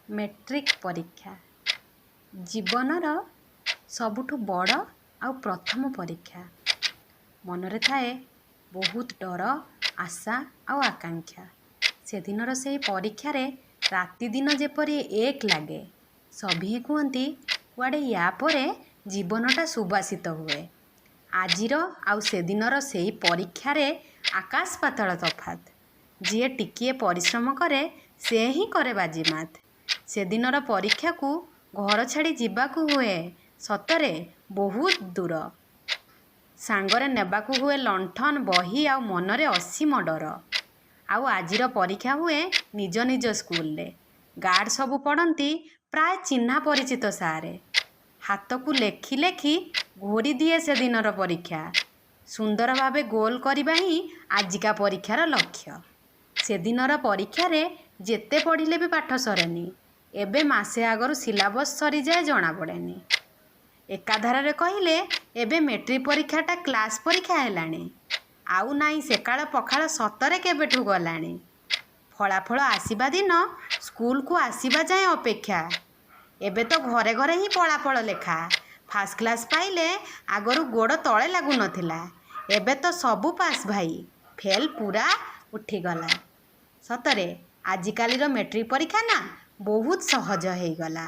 Matric ପରୀକ୍ଷା ଜୀବନର ସବୁଠୁ ବଡ଼ ଆଉ ପ୍ରଥମ ପରୀକ୍ଷା। ମନରେ ଥାଏ ବହୁତ ଡର, ଆଶା ଆଉ ଆକାଂକ୍ଷା। ସେଦିନର ସେହି ପରୀକ୍ଷାରେ ରାତିଦିନ ଯେପରି ଏକ ଲାଗେ। ସଭିଏଁ କୁହନ୍ତି କୁଆଡ଼େ ୟା ପରେ ଜୀବନଟା ସୁବାସିତ ହୁଏ। ଆଜିର ଆଉ ସେଦିନର ସେଇ ପରୀକ୍ଷାରେ ଆକାଶ ପାତାଳ ତଫାତ୍। ଯିଏ ଟିକିଏ ପରିଶ୍ରମ କରେ, ସେ ହିଁ କରେ ବାଜିମାତ୍। ସେଦିନର ପରୀକ୍ଷାକୁ ଘର ଛାଡ଼ି ଯିବାକୁ ହୁଏ ସତରେ ବହୁତ ଦୂର। ସାଙ୍ଗରେ ନେବାକୁ ହୁଏ ଲଣ୍ଠନ, ବହି ଆଉ ମନରେ ଅସୀମ ଡର। ଆଉ ଆଜିର ପରୀକ୍ଷା ହୁଏ ନିଜ ନିଜ ସ୍କୁଲରେ। ଗାର୍ଡ଼ ସବୁ ପଡ଼ନ୍ତି ପ୍ରାୟ ଚିହ୍ନା ପରିଚିତ ସାରେ। ହାତକୁ ଲେଖି ଲେଖି ଘୋରି ଦିଏ ସେଦିନର ପରୀକ୍ଷା। ସୁନ୍ଦର ଭାବେ ଗୋଲ କରିବା ହିଁ ଆଜିକା ପରୀକ୍ଷାର ଲକ୍ଷ୍ୟ। ସେଦିନର ପରୀକ୍ଷାରେ ଯେତେ ପଢ଼ିଲେ ବି ପାଠ ସରେନି। ଏବେ ମାସେ ଆଗରୁ ସିଲାବସ୍ ସରିଯାଏ, ଜଣାପଡ଼େନି। ଏକାଧାରରେ କହିଲେ ଏବେ ମେଟ୍ରିକ୍ ପରୀକ୍ଷାଟା କ୍ଲାସ୍ ପରୀକ୍ଷା ହେଲାଣି। ଆଉ ନାହିଁ ସେକାଳ ପଖାଳ, ସତରେ କେବେଠୁ ଗଲାଣି। ଫଳାଫଳ ଆସିବା ଦିନ ସ୍କୁଲକୁ ଆସିବା ଯାଏଁ ଅପେକ୍ଷା। ଏବେ ତ ଘରେ ଘରେ ହିଁ ଫଳାଫଳ ଲେଖା। ଫାଷ୍ଟ କ୍ଲାସ୍ ପାଇଲେ ଆଗରୁ ଗୋଡ଼ ତଳେ ଲାଗୁନଥିଲା। ଏବେ ତ ସବୁ ପାସ୍ ଭାଇ, ଫେଲ୍ ପୁରା ଉଠିଗଲା। ସତରେ ଆଜିକାଲିର ମେଟ୍ରିକ୍ ପରୀକ୍ଷା ନା ବହୁତ ସହଜ ହେଇଗଲା।